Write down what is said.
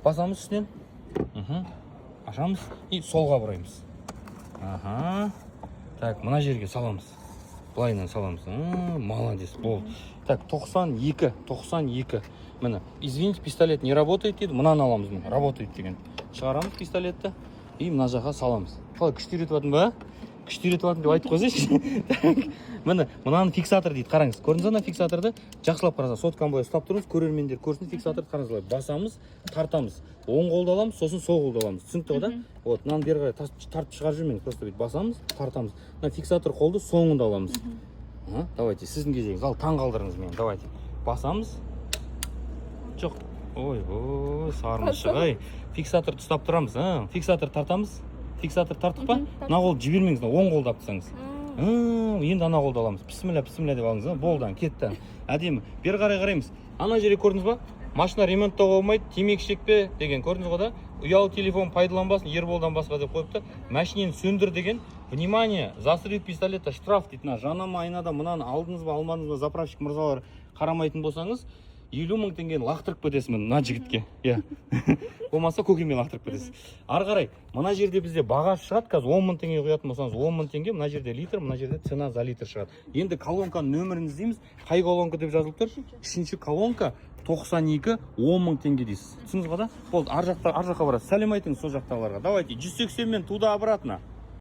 Басамыз үстінен. Ашамыз и солға бұраймыз. Аха, так, мына жерге саламыз, былайынан саламыз. Молодец, болды. Так, 92, 92. Міне, «Извините, пистолет не работает» дейді. Мынаны аламыз, міне, «работает» деген. Шығарамыз пистолетті и мына жаққа саламыз. Қалай, күшті үйретіп жатырмын ба? Күшті үйретіп жатырмын деп айтып қойсайшы. Так, міне, мынаны фиксатор дейді. Қараңыз, көрдіңіз ба? Ана фиксаторды жақсылап қарасаңыз, сотканы былай ұстап тұрыңыз, көрермендер көрсін фиксаторды. Қараңыз, былай басамыз, тартамыз. Оң қолды аламыз, сосын сол қолды аламыз. Түсінікті ғой, да? Вот, мынаны бері қарай тартып шығарып жібермеңіз, просто бүйтіп басамыз, тартамыз. Мына фиксатор қолды соңында аламыз. А, давайте, сіздің кезегіңіз. Ал, таң қалдырыңыз мені. Давайте, басамыз. Жоқ, ойбой, сармышық ай. Фиксаторды ұстап тұрамыз, а, фиксатор тартамыз. Фиксатор тарттық па? Мына қолды жібермеңіз, мына оң қолды алып тастаңыз. Енді ана қолды аламыз. Пісміллә, пісміллә деп алыңыз, а, болды, кетті. Әдемі. Бері қарай қараймыз. Ана жерге, көрдіңіз ба? «Машина ремонттауға болмайды, темекі шекпе» деген, көрдіңіз ғой, да? «Ұялы телефон пайдаланбасын Ерболдан басқа» деп қойыпты. «Машинені сөндір» деген. «Внимание, за срыв пистолета штраф» дейді. Мына жанама айнада мынаны алдыңыз ба, алмадыңыз ба, заправщик мырзалар, қарамайтын болсаңыз, 50 000 теңгені лақтырып кетесіз, міне, мына жігітке, иә, болмаса көкеме лақтырып кетесіз. Ары қарай мына жерде бізде бағасы шығады қазір. 10 000 теңге құятын болсаңыз, 10 000 теңге. Мына жерде литр, мына жерде цена за литр шығады. Енді колонканың нөмірін іздейміз. Қай колонка деп жазылып тұр? Үшінші колонка, 92, 10 000 теңге дейсіз. Түсіндіңіз ғой, да? Болды, ар жақта, ар жаққа барасыз. Сәлем айтыңыз сол жақтағыларға. Давайте, 180 мен туда обратно.